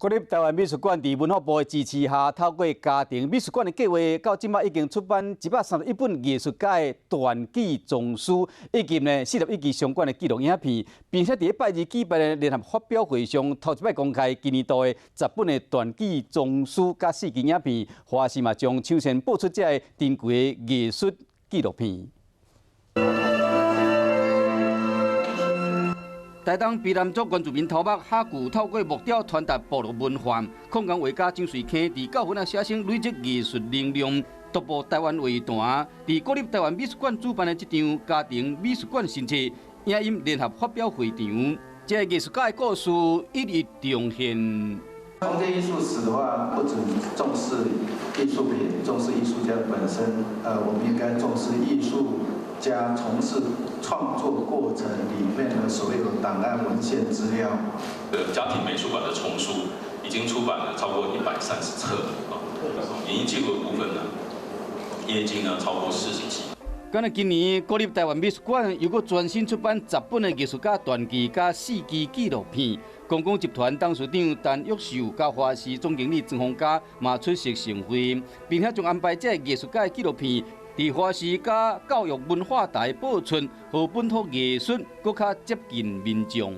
國立臺灣美術館佇文化部的支持下，透過家庭美術館的計劃，到這擺已經出版131本藝術家的傳記叢書，以及呢41支相關的紀錄影片，並且佇拜二舉辦的聯合發表會上，頭一擺公開今年度的十本的傳記叢書佮四支影片，華視嘛將搶先播出這个珍貴的藝術紀錄片。台東卑南族原住民頭目哈古透過木雕傳達部落文化，控江畫家曾瑞坑佇教訓仔寫生累積藝術能量，獨步臺灣畫壇。佇國立臺灣美術館主辦的這場家庭美術館新冊影音聯合發表會場，這个藝術家的故事一一重現。重建藝術史的話，不只重視藝術品，重視藝術家本身，我們應該重視藝術家從事創作過程裡面的所有檔案文獻資料。家庭美術館的叢書已經出版了超過130冊啊，影音記錄的部分呢，已經呢超過40集。敢若今年國立臺灣美術館又閣全新出版十本的藝術家傳記佮四支紀錄片。公共集團董事長陳玉秀佮華視總經理曾鴻嘉嘛出席盛會，並且將安排這个藝術家的紀錄片佇華視佮教育文化台播出，予本土藝術閣較接近民眾。